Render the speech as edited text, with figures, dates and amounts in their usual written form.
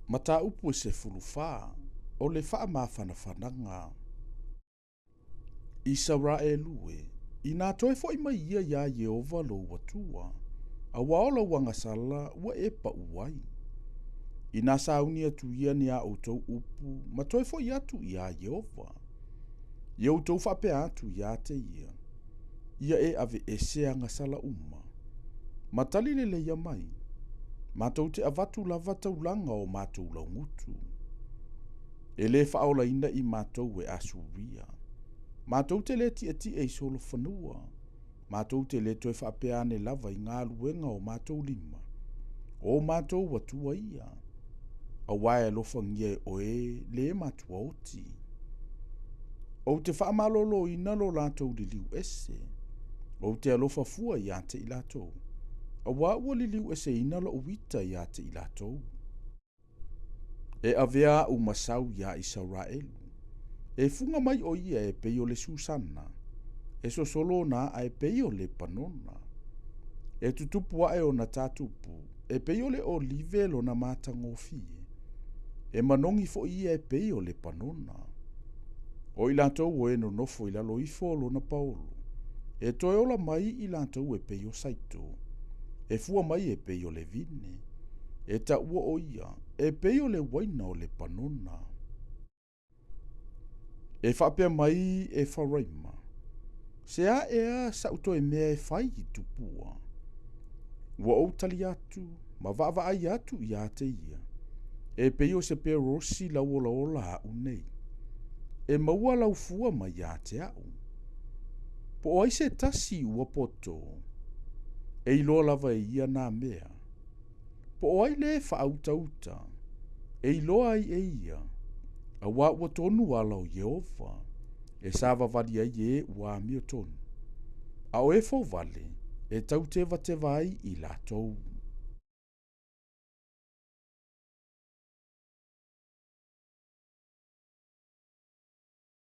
Mataupu e 14, o le faamafanafanaga. Isaraelu e, inā toe foʻi mai ia iā Ieova lou Atua, auā o lau agasala ua e paʻu ai. Inā sauni atu ia ni a ʻoutou upu ma toe foʻi atu iā Ieova, ia ʻoutou faapea atu iā te ia, ia e aveese agasala uma. Ma tali leleia mai, matou te avatu lava taulaga o matou laugutu. E lē faaolaina i matou e Asuria. Matou te lē tiʻetiʻe i solofanua, matou te lē toe faapea ane lava i galuega o matou lima, o matou Atua ia, auā e alofagia e oe lē matuaoti. Ou te faamalōlōina lo latou liliu ese, ou te alofa fua iā te i latou, auā ua liliu eseina loʻu ita iā te i latou. E avea aʻu masau iā Isaraelu. E fuga mai ʻo ia e pei o le Susana, e sosolo ona aʻa e pei o Lepanona. E tutupu aʻe ona tatupu e pei o le ʻolive lona matagofie. E manogi foʻi ia e pei o Lepanona. ʻO i latou o e nonofo i lalo ifo o lona paolo, e toe ola mai i latou e pei o Saito, e fua mai e pei o le vine. E taua ʻo ia e pei o le uaina o Lepanona. E faapea mai Efaraima, Se a ea saʻu toe mea e fai i tupua? Ua ou tali atu ma vaavaai atu iā te ia, e pei o se perosi lauolaola aʻu nei. E maua lau fua mai iā te aʻu. Po o ai se tasi ua poto, e iloa lava e ia nā mea. Po o ai lē faautauta, e iloa ai e ia, auā ua tonu ala o Ieova, e savavali ai ē ua amiotonu, a o e fovale e tautevateva ai i latou.